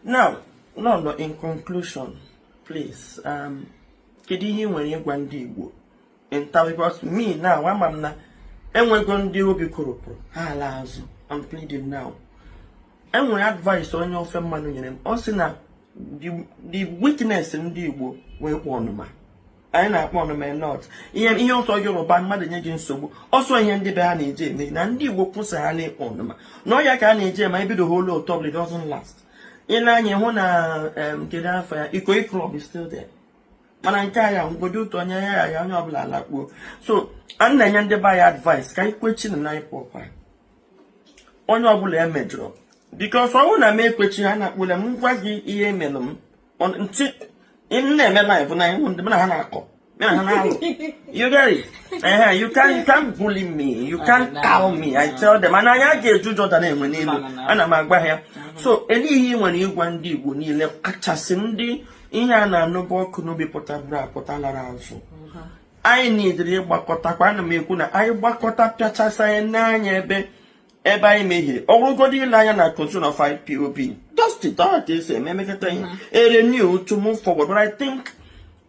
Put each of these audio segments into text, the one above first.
Now, no, in conclusion, please, kedu ihe ị nwere ịgwa ndị Igbo in terms, because me now, ama m na enwego ndị obi koropụrụ ha ala azụ. I'm pleading now. Enwere advice onye ofe mmanụ nyere m. Ọ sị na the weakness ndị Igbo wee kpọ ọnụma. Anyị na-akpọ ọnụma not ihe ọsọ Yoruba mmadụ nye gị nsogbu ọsọ, ihe ndị be ha na-eji eme na ndị Igbo kwụsịghala ịkpọ ọnụma na ọya ka a na-eji eme ebido ha ụlọ ụtọ. It doesn't last. Ị na-anya hụ na kedu afọ ya, Ikoyi Club is still there, mana nke a ya ngwodi ụtọ onye ya ya onye ọbụla alakpuo. So a na-enye ndị be anyị advice ka anyị kwechi na anyị pụkwa onye ọbụla emejọrọ, because ọ bụrụ na m ekwechi ha na-akpụle m gwa gị ihe emelụ m ntị m na-eme live na ịhụ ndị mụ na ha na-akọ, mụ na ha na-alụ. You get it? You can't bully me, you can't No. cow me. I tell them, mana anyị a ga-eju Jordan enwe n'elu. No. Ana m agwa ha ya. So ele ihe ị nwere ịgwa ndị Igbo niile, kachasị ndị ihe a na-anụba ọkụ n'obi pụtabụrụ apụta lara azụ? Anyị niile ịgbakọtakwa, ana m ekwu na anyị gbakọta pịachasị anyị n'anya ebe anyị mehiere, ọ bụrụgodị ile anya na control of IPOB, just it all ka esi eme emekọta ihe a renew to move forward. But I think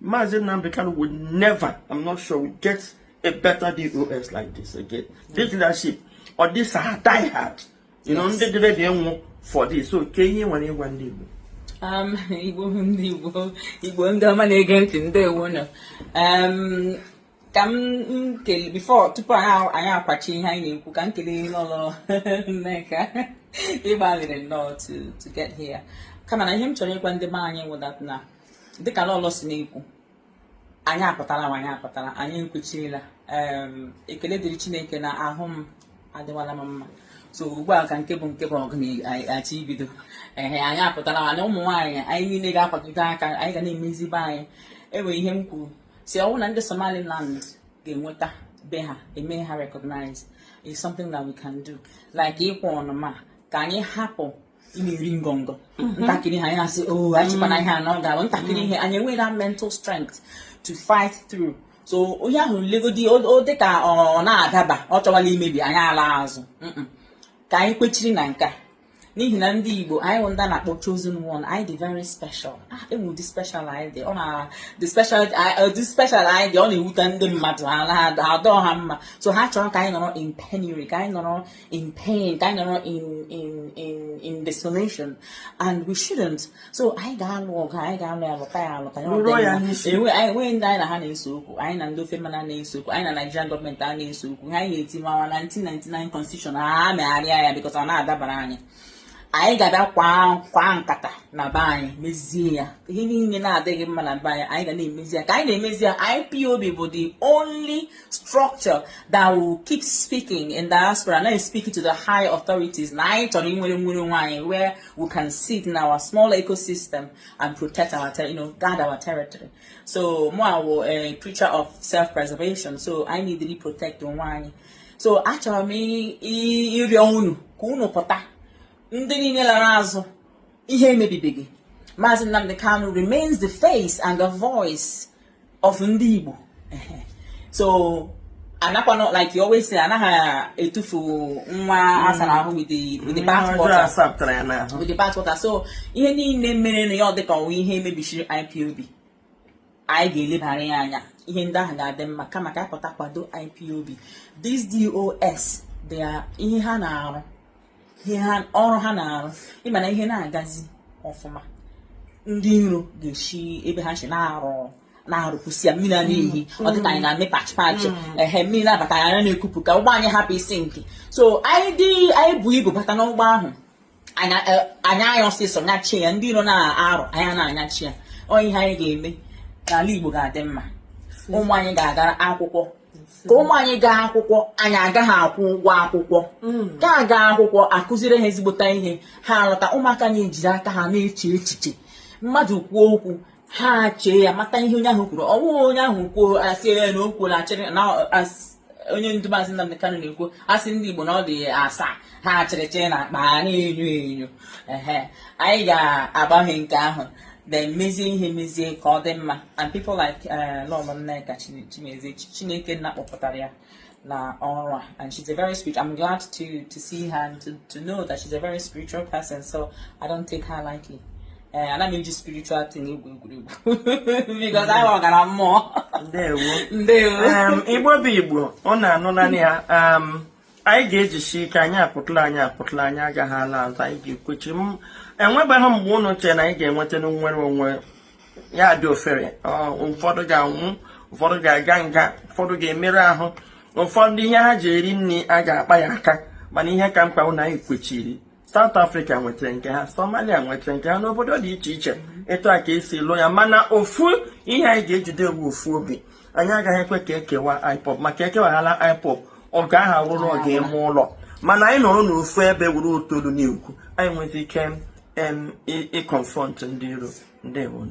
Mazi Nnamdi Kanu would never, I'm not sure we get a better DOS like this again, this leadership or this are die hard ndị dị ready ịnwụ for this. So ke ihe ị nwere ịgwa ndị Igbo? Igbo, ndị Igbo, Igbo ndị ọma na-ege ntị, ndewo nọ. Ka m kele before, tupu anyị akwachi ihe anyị na-ekwu, ka m kelee Lọlọ Nneka, ịgbalịrị nnọọ to get here. Kama na ihe m chọrọ ịgwa ndị be anyị wụ that na dịka Lọlọ si na-ekwu, anyị apụtala ma anyị apụtala, anyị ekwechirila. Ekele dịrị Chineke na ahụ m adịwala m mma. So ugbu a ka nke bụ ọgụ na-achọ ibido. Ehe, anyị apụtala, mana ụmụ nwaanyị anyị niile ga-akwagide aka, anyị ga na-emezi be anyị. Enwere ihe m kwuru si ọwụ na ndị Somaliland ga-enweta be ha, eme ha recognize, is something that we can do, like ịkwụ ọnụma, ka anyị hapụ ị na-eri ngọngọ ntakịrị ihe anyị na-asị, "Oh, anyị chịkwana ihe anọ ga-abụ ntakịrị ihe." Anyị enweghị that mental strength to fight through. So onye ahụ legodi o dịka ọ na-adaba, ọ chọwala imebi anyị, ala azụ. Ka anyị kwechiri na nke a, n'ihi na ndị Igbo anyị bụ ndị a na-akpọ chosen one. Anyị dị very special. Ah, enwe ụdị special anyị dị, ọ na the special dị special anyị dị, ọ na-ewute ndị mmadụ, ha na-adọ ha mma. So ha chọrọ ka anyị nọrọ in penury, ka anyị nọrọ in pain, ka anyị nọrọ in desolation, and we shouldn't. So anyị ga-alụ ọgụ, anyị ga-alụ ya, lụta ya, alụta ya, ọ dị Rụọ ya mma. n'isi. Enwe anyị enweghị ndị anyị na ha na-ese okwu. Anyị na ndị ofe mmanụ na-ese okwu, anyị na Nigerian gọọmenti a na-ese okwu. Anyị na-eti mawa na 1999 constitution ha megharịa ya, because ọ na-adabara anyị. Anyị ga-abịa kwa nkata na be anyị, mezie ya. Ihe niile na-adịghị mma na be anyị, anyị ga na-emezi ya. Ka anyị na-emezi ya, IPOB bụ the only structure that will keep speaking in diaspora, na speaking to the high authorities na anyị chọrọ inwere nwere onwe anyị, where we can sit in our small ecosystem and protect our ter you know guard our territory. So mụ wụ a preacher of self-preservation, so anyị need to protect onwe anyị. So achọrọ m ịrịọ unu ka unu pụta, ndị niile lara azụ. Ihe emebibeghị. Maazị Nnamdi Kanu remains the face and the voice of ndị Igbo. Ehe. So anakwanụ, like you always say, anaghị etufu nwa asara ahụ with the bath Ihe ọjọọ water. Asapụtara ya n'ahụ. With the bath water. So ihe niile mere na ya, ọ dịka ọnwa ihe mebisiri IPOB, anyị ga-elebara ya anya. Ihe ndị ahụ ga-adị mma, kama ka anyị pụta kwado IPOB. This DOS, they are ihe ha na-arụ, ihe ha ọrụ ha na-arụ. Ịma na ihe na-agazi ọfụma, ndị iro ga-esi ebe ha si na-arụ na-arụkwụsị ya. Mmiri a na-ehi, ọ dịka anyị na-eme pachi pachi. Ehe, mmiri na-abata, anyị na-ekupụ ka ụgbọ anyị hapụ isi nke. So anyị dị, anyị bụ ibu bata n'ụgbọ ahụ, anyị anya ọsịsọ nyachie ya. Ndị iro na-arụ, anyị na-anyachi ya. Ọ ihe anyị ga-eme n'ala Igbo ga-adị mma. Ụmụ anyị ga-aga akwụkwọ. Ka ụmụ anyị gaa akwụkwọ, anyị agaghị akwụ ụgwọ akwụkwọ. Ka aga akwụkwọ, akụziri ha ezigbota ihe, ha alọta. Ụmụaka anyị ejiri aka ha na-eche echiche. Mmadụ kwuo okwu, ha chee ya, mata ihe onye ahụ kwuru. Ọ bụghị onye ahụ kwuo, asị ya na o kwuola, achịrị na onye ndu Maazị Nnamdi Kanu na-ekwu, asị ndị Igbo na ọ dị asaa, ha achịrịchịrị na akpa ha na-enyo enyo. Ehe, anyị ga-agbanwe nke ahụ, then mezie ihe, mezie ka ọ dị mma. And people like Lọlọ Nneka Chimezie, Chineke nna kpọpụtara ya na ọrụ a, and she's a very spiritual, I'm glad to see her and to know that she's a very spiritual person, so I don't take her lightly. Ee, ana m eji spiritual thing egwu egwuregwu because anyị ọgara mmụọ. Ndewo. Ndewo. Igbo bụ Igbo, ọ na-anụ naanị ya. Anyị ga-ejisi ike. Anyị apụtala, anyị apụtala, anyị agaghị ala azụ. Anyị ga-ekwechi m enwebeghị mgbe unu chere na anyị ga-enweta nnwere onwe ya dị ofere. Ụfọdụ ga-anwụ, ụfọdụ ga-aga nga, ụfọdụ ga-emerụ ahụ, ụfọdụ ihe ha ji eri nri a ga-akpa ya aka, mana ihe ka mkpa bụ na anyị kwechiri. South Africa nwetara nke ha, Somalia nwetara nke ha, n'obodo dị iche iche etu a ka esi lụọ ya. Mana ofu ihe anyị ga-ejide ewu ofu obi, anyị agaghị ekwe ka ekewa IPOB, maka ekewaghala IPOB, ọgụ aha rụrụ ọ ga-eme ụlọ. Mana anyị nọrọ n'ofu ebe were otolu na-ekwu, anyị nwezi ike ịconfront ndị iro. Ndewo.